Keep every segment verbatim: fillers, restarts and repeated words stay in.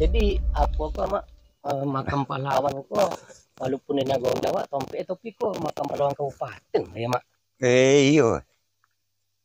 Jadi, apo ko, Mak? Eh, makam pahlawan ko, walaupun di nagari awak, tompek, tapi ko makam pahlawan kabupaten, ya, Mak? Eh, iyo.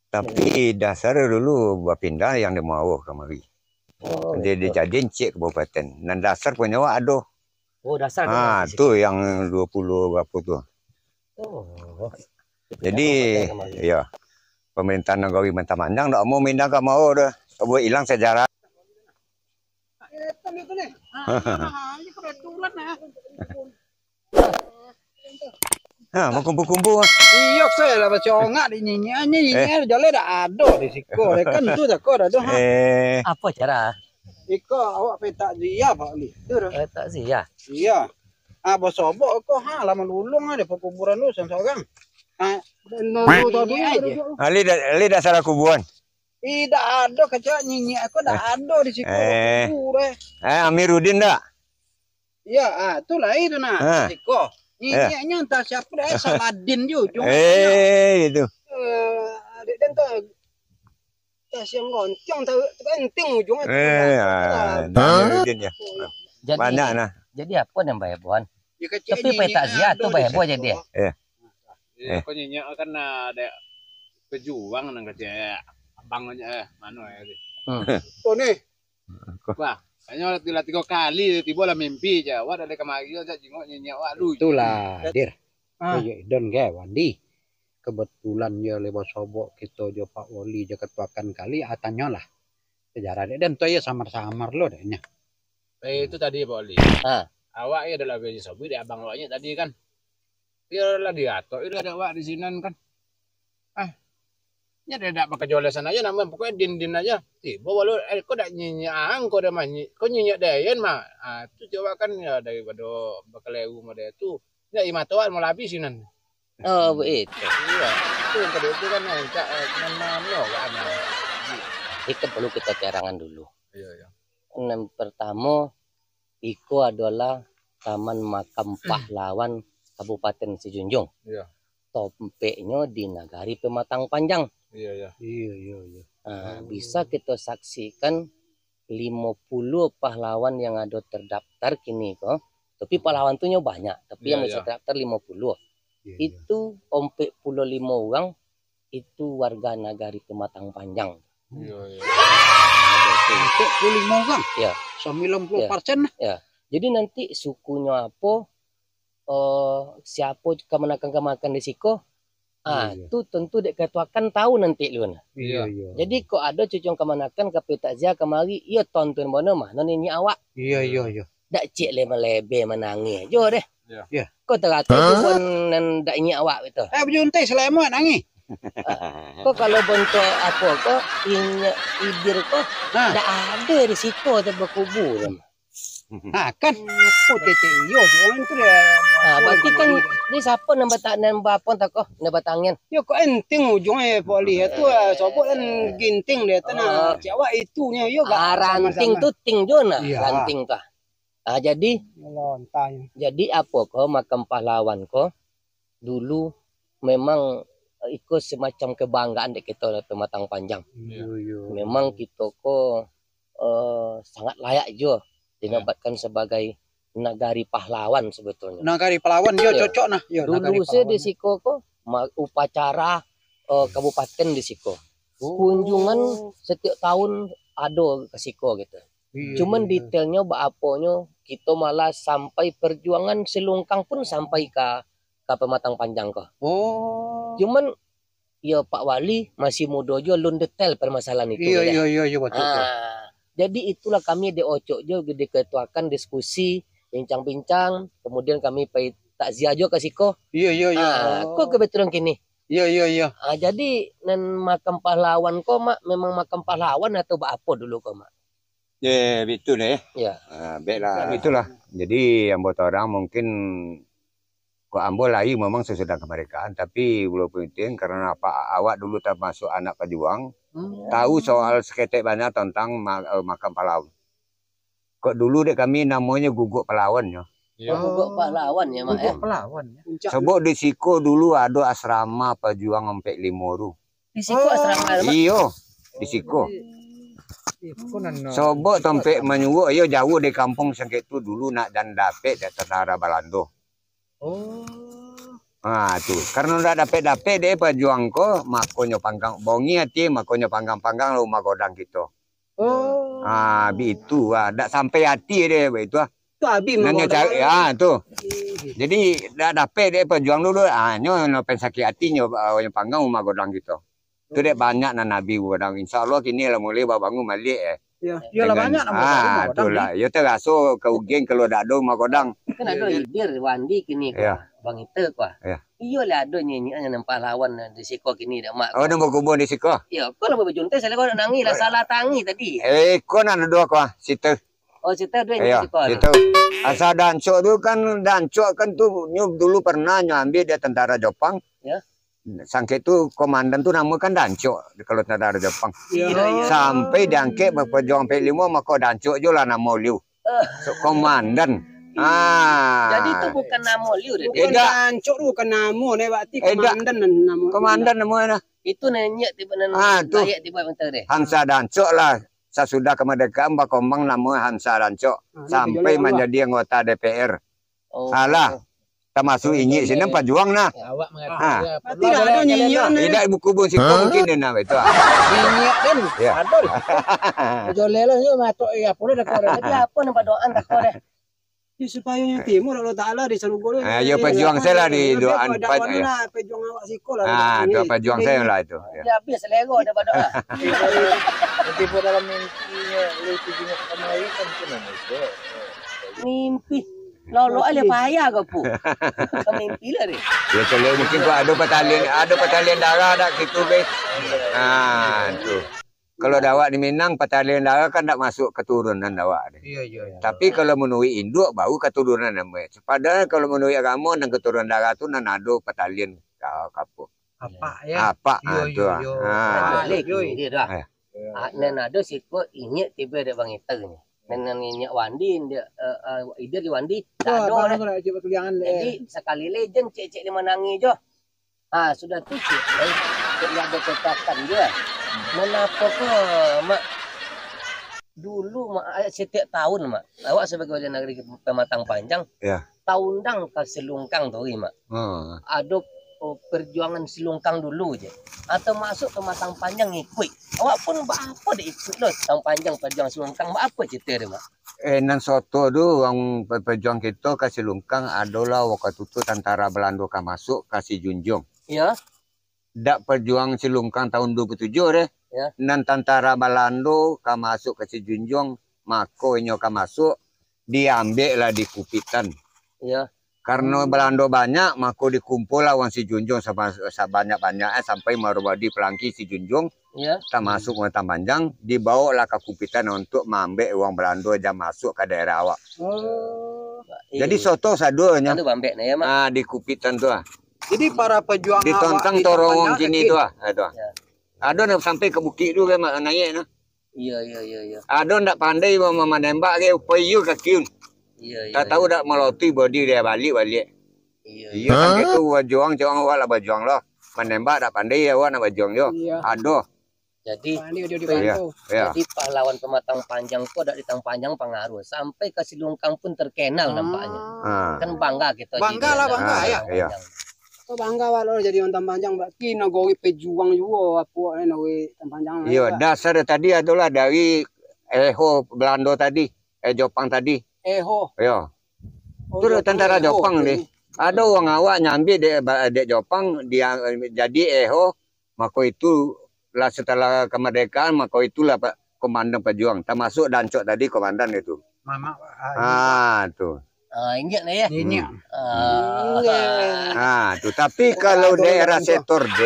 Tapi dasar dulu bapindah yang di Muaro kamari. Oh, jadi, gitu. Jadi encik kabupaten. Nan dasar punyo awak ado. Oh, dasar tu. Ah, tu yang dua puluh berapa tu. Oh. Jadi, kabupaten kamari. Iyo. Pemerintahan nagari Batang Panjang ndak mau mindah ka Muaro doh. Buek ilang sejarah. Kebetulan, nah. Ha, bakumpul-kumpul. Iyo, ko lah bacongak di nyinyik, nyinyik jaleh dak ado di siko. Kan tu dah ko dah tu, ha. Eh. Apo acara? Iko awak pai takziah, Pak Li. Tu dah. Eh, takziah? Iyo. Ah, basobok ko, ha, lah malulung ah di pakuburan tu sorang-sorang. Ha, nunggu tadi aja. Ali dah, Ali dah salah kuburan. Ih, dak ado kacau nyinyik ko, dak ado di siko. Eh. Kubur, eh. Eh, Amiruddin dak? Iyo, ah, tu lai tu nah. Ha. Siko. Nyinyiknyo entah siapo dah, eh, Saladin je ujuang. Eh, itu. Eh, adik den tu. Kasiang goncong tu, tu kan enting ujuang tu. Eh, ah, Amiruddin ya. Jadi, banyak nah. Jadi apo nan bahebohan? Tapi pai takziah tu baheboh jadi. Iya. Eh. Ko nyinyik kan ado pejuang nan kecek abang aja, eh, mano ya. Hmm. Tu nih. Wah, kayaknyo lah tigo kali tibo lah mimpi je. Awak dari kamari aja jingok nyinyik awak lu. Itulah, Dir. Ah. Iyo, Don ke, Wandi. Kebetulan yo lewat sobok kito jo Pak Wali jo ketuakan kali, ah, tanyolah. Sejarah dek den tu yo samar-samar lo dek nyo. Eh, itu tadi Pak Wali. Ah. Awak yo adalah bini sobok dek abang awaknyo tadi kan. Iyo lah diatok, iyo lah awak di sinan kan. Ah, nyo dak, dak bakajo alasan aja, namuah pokoknyo din-din aja. Tibo walau, eh, ko dak nyinyik ang, ko dak manyi-, ko nyinyik dayan mah. Ah, tu coba kan yo daripado bakaleru model tu. Ndak imato awak mau labih sinan. Oh, baitu. Iyo, tu yang kedua tu kan, eh, cak, eh, nan mano kan. Iko perlu kito terangan dulu. Iyo, iyo. Nan pertamo, iko adolah Taman Makam Pahlawan Kabupaten Sijunjung. Iya. Tompeknyo di Nagari Pematang Panjang. Iya, iya. Iya, iya, iya. Ah, bisa kito saksikan limo puluah pahlawan yang ado terdaftar kini ko. Tapi pahlawan tu nyo banyak, tapi yang bisa terdaftar limo puluah. Iya, iya. Itu ompek puluah limo urang itu warga Nagari Pematang Panjang. Iya, iya. Ompek puluah limo urang? Iya. Sambilan puluah persen lah. Iya. Jadi nanti sukunyo apo, eh, siapo kamanakan-kamanakan di siko, ah, tu tentu dek katuakan tahu nanti lu nah. Iya, iya. Jadi kok ado cucuang kamanakan ka pai takziah kamari, iyo tonton bono mah, non nyinyik awak. Iya, iya, iya. Dak ciek le malebe manangih jo deh. Iya. Iya. Ko taratok tu pun nan dak nyinyik awak tu. Eh, bajuntai salamo nangih. Ah, ko kalau bontok apo ko, inyo ibir ko, dak ado risiko tu bakubur. Nah, kan. Apo tete iyo, urang tu dah. Ah, berarti kan ni siapa nan bata-, nan bapon tako, nan batangian? Yo, kok enting ujungnyo, Pak Li. Tu, ah, sobok kan ginting dia tu nah. Cewek itu nyo, yo, gak ranting tu ting jo nah, ranting tu. Ah, jadi, jadi apo ko makam pahlawan ko? Dulu memang, eh, iko semacam kebanggaan dek kito Pematang Panjang. Iya. Memang kito ko, eh, sangat layak juo dinobatkan sebagai nagari pahlawan sebetulnyo. Nagari pahlawan, yo, cocok nah. Yo, dulu se di siko ko, ma-, upacara, eh, kabupaten di siko. Kunjungan setiap tahun ado ke siko gitu. Iya, cuman iya, iya. Detailnyo baaponyo, kito malah sampai perjuangan Silungkang pun sampai ka, ka Pematang Panjang ko. Oh. Cuman, yo Pak Wali masih mudo juo, lun detail permasalahan itu. Iya, iya, iya, iya, betul, betul. Ah, jadi itulah kami diocok juo, diketuakan diskusi, bincang-bincang, kemudian kami pai takziah juo ka siko. Iya, iya, iya. Ah, ko kebetulan kini. Iya, iya, iya. Ah, jadi nan makam pahlawan ko, Mak, memang makam pahlawan atau baapo dulu ko, Mak? Eh, betul, eh. Ya. Ah, baiklah. Itulah. Jadi, ambo tahu orang mungkin, kok ambo lahir memang sesudah kemerdekaan, tapi walaupun itu, karena apa, awak dulu termasuk anak pejuang, tahu soal seketek banyak tentang ma-, eh, makam pahlawan. Kok dulu dek kami namonyo Guguk Pahlawan nyo. Iya. Oh, Guguk Pahlawan ya, Mak, ya? Guguk Pahlawan ya. Puncak. Sebab di siko dulu ado asrama pejuang ompek limo tu. Di siko asrama, Mak? Iyo, di siko. Sobok tampek manyuruak, iyo jauah dari kampuang sangkek tu dulu nak dan dapek dek tantara Balando. Oh. Ha, tu. Karano ndak dapek-dapek dek pajuang ko, makonyo panggang bongi ati, makonyo panggang-panggang lah umah godang kito. Oh. Ha, bitu ah, ndak sampai ati deh, bitu ah. Tu abih umah godang cari, ah, tu. Jadi, ndak dapek dek pajuang dulu, ah, nyo, nyo pen sakik ati nyo, ah, nyo panggang umah godang kito. Tu dek banyak nan abih umah godang. Insya Allah kini lah mulai babangun baliak, eh. Iyo, iyo lah banyak nan babangun umah godang, tu lah. Iyo taraso ka Ugin kalau dak ado umah godang. Kan ado Idir, Wandi kini ko, Bang Ita ko. Iyo lah ado nyinyiknyo nan pahlawan di siko kini dak mak. Oh, nan bakubuan di siko? Iyo, ko lah babajuntai salah ko nak nangih lah salah tangih tadi. Eh, ko nan ado ko, situ. Oh, situ ado nyinyik siko. Situ. Asa Dancok tu kan, Dancok kan tu nyo dulu pernah nyo ambiak dek tantara Jepang. Yo. Sangkek tu komandan tu namo kan Dancok kalau tantara Jepang. Iyo, iyo. Sampai diangkek bapajuang ampek limo, mako Dancok jo lah namo liu. So, komandan. Ah. Jadi tu bukan namo liu deh. Bukan Dancok tu bukan namo deh, berarti komandan nan namo. Komandan namo nah. Itu nyinyik tibo nan layak tibo mantah deh. Hansa Dancok lah. Sasudah kamardekaan bakombang namo Hansa Dancok sampai manjadi anggota D P R. Oh. Alah. Tamasuak inyiak sinan pajuang nah. Awak mangatokan. Berarti dah ado nyinyik. Idak buku bun siko mungkin dia nak itu. Nyinyik kan? Yo. Ado. Joleh lah yo matok eh apo lah dah kau dah. Tapi apo nan badoa dah kau dah? Yo supayo nyo timu Allah Taala di sarugo tu. Ah, yo pajuang salah di doaan. Pajuang awak siko lah. Ah, doa pajuang salah itu. Yo. Dia habis selero dah badoa. Tibo dalam mimpi nyo, lu tu jingok kamari kan tu namo itu. Mimpi. Lolok aja payah kau pu. Kau mimpi lah deh. Yo kalau mungkin kau ado patalian, ado patalian darah dak situ be. Ah, tu. Kalau dek awak di Minang patalian darah kan dak masuk keturunan dek awak deh. Iyo, iyo, iyo. Tapi kalau manuruik induak baru keturunan namo. Padahal kalau manuruik agamo nan keturunan darah tu nan ado patalian ka, ka apo. Apak, yo. Apak, iyo, ah, tu iyo, ah. Iyo. Ah, nan ado siko inyiak tibo dek Bang Ita ni. Nan, nan inyiak Wandi, inyiak, eh, eh, Idir di Wandi, dak ado deh. Jadi, sakali le jan cek-cek di manangi jo. Ah, sudah tu cek, eh, cek ado cetakan jo. Nan apo ko, Mak? Dulu, Mak, eh, setiap tahun, Mak, awak sabagai wali nagari Pamatang Panjang, taundang ka Silungkang tu, Mak. Ado, oh, perjuangan Silungkang dulu je. Atau masuk Pamatang Panjang ngikuik. Awak pun baapo dak ikuik lo, Pamatang Panjang perjuangan Silungkang, baapo cerita dia, Mak? Eh, nan soto tu, urang pe-, pejuang kito ka Silungkang adolah wakatu tu tantara Balando ka masuk ka Sijunjung. Iyo. Dak pejuang Silungkang tahun duo puluah tujuah deh. Yo. Nan tantara Balando ka masuk ka Sijunjung, mako inyo ka masuk, diambiak lah di Kupitan. Yo. Karano Balando banyak, mako dikumpul lah urang Sijunjung saba-, sabanyak-banyak, eh, sampai marubah di Pelangki Sijunjung, yo, tamasuk Matang Panjang, dibaok lah ka Kupitan untuak maambiak urang Balando jan masuk ka daerah awak. Oh. Jadi soto sadonyo. Anu bambek nah, yo, Mak? Ah, di Kupitan tu ah. Jadi, para pejuang awak di Tampang Jang kini tu ah, ah, tu ah. Yo. Ado nan sampai ka bukik tu kan, Mak, naiak tu. Iyo, iyo, iyo, iyo. Ado ndak pandai ma-, ma-, manembak ke, upai iyo kaki un. Iyo, iyo. Tak tahu dak malotui bodi dia baliak-baliak. Iyo, iyo. Iyo, kan gitu, bajuang, juang awak lah bajuang lah. Manembak dak pandai awak nak bajuang jo. Iyo. Ado. Jadi, jadi pahlawan Pamatang Panjang ko dak di Tampang Jang pangaruh. Sampai ka Silungkang pun terkenal nampaknyo. Ah. Kan bangga kito. Bangga lah, bangga, yo. Ko bangga awak lo jadi urang Tampang Jang, berarti nagori pejuang juo apo, eh, nagori Tampang Jang. Iyo, dasar tadi adolah dari Eho Belando tadi, eh, Jopang tadi. Eho. Iyo. Oh, tu Jopang, tantara Eho, Jopang ni. Ado urang awak nyambiak dek, dek Jopang, dia jadi Eho, mako itu lah setelah kemerdekaan, mako itulah pa-, komandan pejuang, termasuk Dancok tadi komandan itu. Mamak, ah, tu. Ah, injak nah, yo? Injak. Ah. Ah, tu. Tapi kalau daerah sektor D,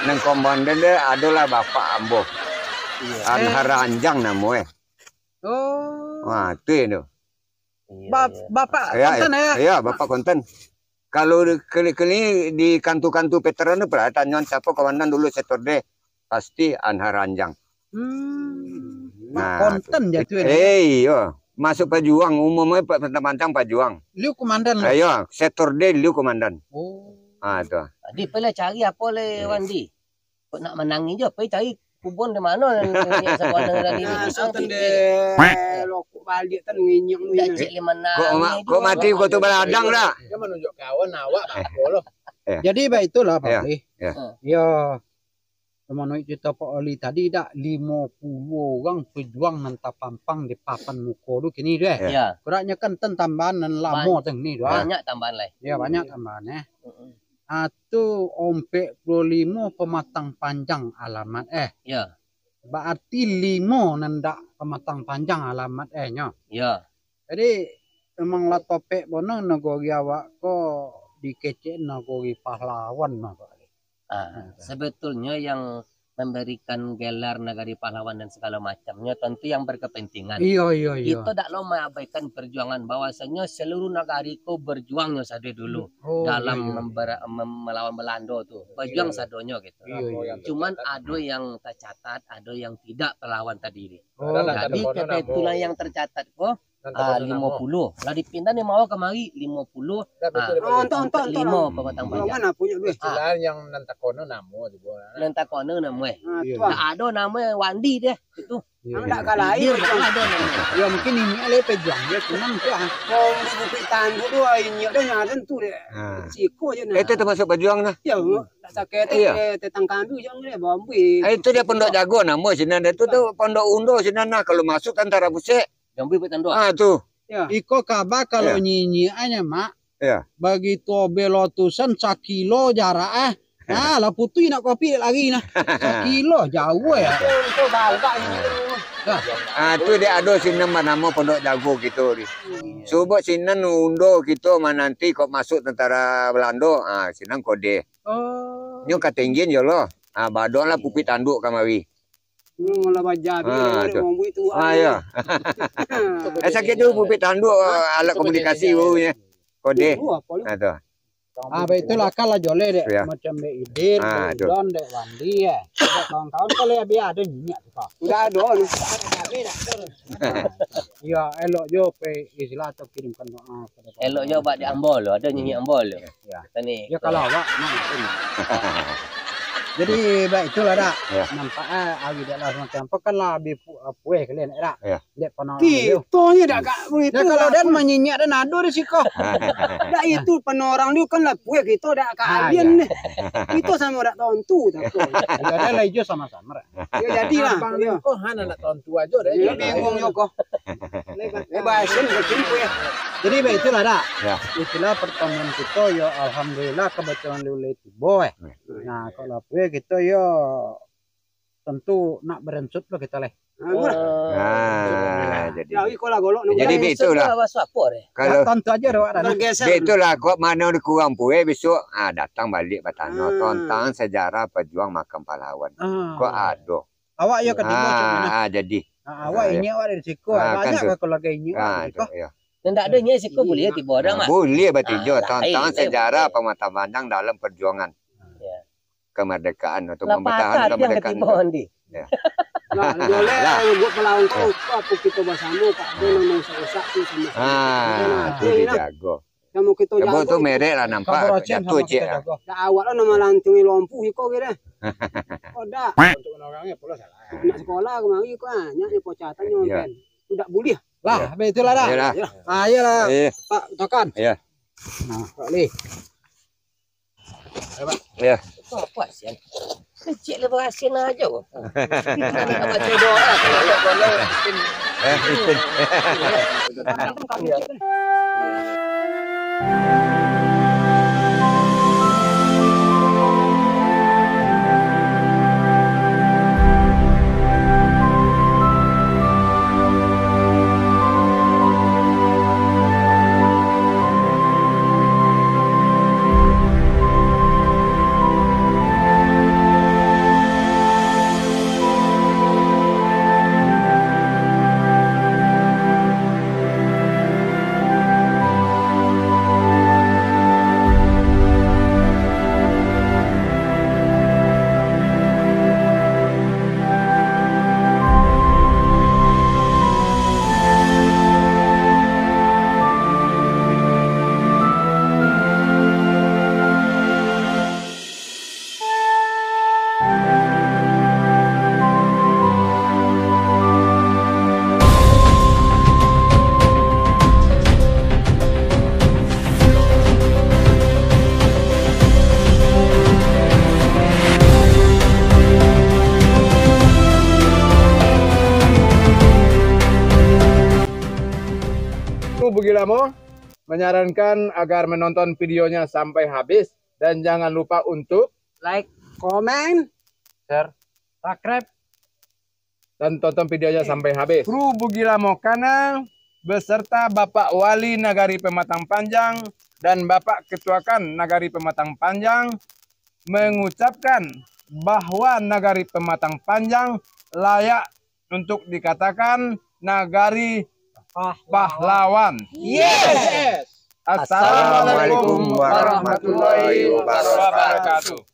nan komandan dia adolah bapak ambo. Iyo. Anhar Anjang namo, eh. Oh. Ah, tu yang tu. Iyo, iyo. Bapak Konten, yo? Iyo, bapak Konten. Kalau di, keli-keli di kantu-kantu veteran tu, pernah tanyoan siapo komandan dulu sektor D, pasti Anhar Anjang. Hmm. Nah, Konten jatuh ini. Eh, iyo. Masuk pajuang, umumnyo pa-, pantang-pantang pajuang. Liu komandan lah. Eh, iyo, sektor D liu komandan. Oh. Ah, tu. Di, pai lah cari apo le, Wandi? Kok nak manangi jo, pai cari Kubon di mano nan nginyiak sabananyo tadi tu? Nah, so tende lokok baliak kan nginyiak tu. Dak cek lima enam. Kok ma-, kok mati kok tu baladang dah? Dia menunjuk kawan awak tak apa loh. Jadi baitulah, Pak Oli. Ya. Yo, manuruik carito Pak Oli tadi, dak limo puluah urang pejuang nan tapampang di papan muko tu kini tu, eh. Ya. Kurang nyo kan ten tambahan nan lamo teng ni tu, ah. Banyak tambahan lai. Ya, banyak tambahan, eh. Heeh. Atu ompek puluah limo Pematang Panjang alamat, eh. Ya. Baarti limo nan dak Pematang Panjang alamat, eh, nyo. Ya. Jadi, memang lah topek bana nagori awak ko dikecek nagori pahlawan mah, Pak. Ah, sebetulnyo yang memberikan gelar nagari pahlawan dan segala macamnyo tentu yang berkepentingan. Iyo, iyo, iyo. Kito dak lo mengabaikan perjuangan bahwasanyo seluruh nagari ko berjuang nyo sado dulu dalam membera-, mem-, melawan Belando tu. Berjuang sadonyo gitu. Iyo, iyo, iyo. Cuman ado yang tercatat, ado yang tidak terlawan tadi. Oh. Jadi kebetulan yang tercatat ko Ah, limo puluah. Lah dipindah ni mawa kamari, limo puluah. Ah, ontok, ontok, ontok limo lah. Pematang Panjang. Golongan apo nyo tu? Istilah yang nan takono namo tu, Bu. Nan takono namo, eh. Ah, tu. Ndak ado namo Wandi deh, itu. Iyo, ndak ka lain. Ado namo. Yo, mungkin ini alai pejuang dia, cuman tu, ah. Kau di Bukik Tandu tu, ah, inyo dah nyaran tu deh. Ah. Siko je nah. Itu termasuk pejuang nah. Yo, dak sakit, eh, tetangga tu je deh, bombi. Ah, itu dia Pondok Jago namo sinan, itu tu Pondok Undo sinan nah, kalau masuk Tentara Pusek. Jambi buek tanduk. Ah, tu. Yo. Iko kaba kalau nyinyikannyo, Mak. Yo. Bagitu obe lotusan sakilo jarak, eh. Ah, lah putuih nak kopi lari nah. Sakilo, jauah, yo. Itu, itu bagak ni. Nah. Ah, tu dia ado sinan banamo Pondok Jago kito ni. Hmm. Subuah sinan undo kito mananti kok masuk tentara Belando. Ah, sinan kode. Oh. Nyo katinggian yo lo. Ah, badonlah pupik tanduk kamari. Hmm, lah baja, ah, tu. Ah, iyo. Eh, sakik tu pupik tanduk, alat komunikasi baru nyo. Kode. Ah, tu. Ah, baitulah, kan lah joleh dek. Yo. Macam dek Idil, ah, dek Idon, dek Wandi, eh. Dek kawan-kawan kalau biar ado nyinyik tu, Pak. Udah ado, ni. Iyo, elok jo pe istilah atau kirimkan doa kepada elok jo bak di ambo lo, ado nyinyik ambo lo. Yo. Tani. Yo, kalau awak, nah, ini. Jadi, baik itulah, dak. Yo. Nampak, eh, ari dak lah semacam apa, kan lah habis pu-, pueh kalian, dak? Yo. Dek pano orang tu. Kito nyo dak ka begitu. Dah, kalau lah, dan pun manyinyik dan ado di siko. Dak itu pano orang tu kan lah pueh kito dak ka alien ni. Kito samo dak tontu tako. Ado lah ijo sama-sama. Yo, jadilah. Abang ko hana nak tontu ajo deh. Yo, bingung yo ko. Lebasin kecil pueh. Jadi baitulah dak. Yo. Itulah pertemuan kito yo, alhamdulillah kebetulan uleh tibo, eh. Yo. Nah, kalau pueh kito yo tentu nak beransut lo kito leh. Ah, jadi. Jadi, baitulah. Kalau tontu ajo dah, dah. Baitulah, kok mano dikurang pueh besok, ah, datang baliak batano tentang sejarah pejuang makam pahlawan. Ah. Kok ado. Awak yo katibo, ah, jadi. Ah, awak inyo awak dari siko. Ah, banyak kan keluarga inyo awak dari siko. Nan dak ado inyo siko buliah tibo dah, Mak. Buliah batijo tentang sejarah Pematang Panjang dalam perjuangan. Yo. Kemerdekaan atau mempertahankan kemerdekaan. Yo. Lah, joleh buek pahlawan ko, apo kito basamo, Pak, ado nan mausak-usak tu samo-samo. Ah, tu dijago. Samo kito jago tu merek lah nampak, jatuah cek. Dak awak lah nan malantiang lompu iko kiro. Kok dak? Untuk orang ni pulo salah. Anak sekolah kamari ko banyak nyo pocatan nyo kan. Tu dak buliah. Lah, baitulah dah. Iyolah. Ah, iyolah. Pak, tokan. Iyo. Nah, Pak Li. Yo. Apo, apo, Sian? Kecik lah barasin ajo. Kita ni nak baca doa, kalau tak boleh. Eh, itu. Bugilamo menyarankan agar menonton videonya sampai habis dan jangan lupa untuk Like, comment, share subscribe. Dan tonton videonya sampai habis. Kru Bugilamo Kanal beserta Bapak Wali Nagari Pematang Panjang dan Bapak Ketua K A N Nagari Pematang Panjang mengucapkan bahwa Nagari Pematang Panjang layak untuk dikatakan nagari pahlawan. Yes. Assalamualaikum warahmatullahi wabarakatuh.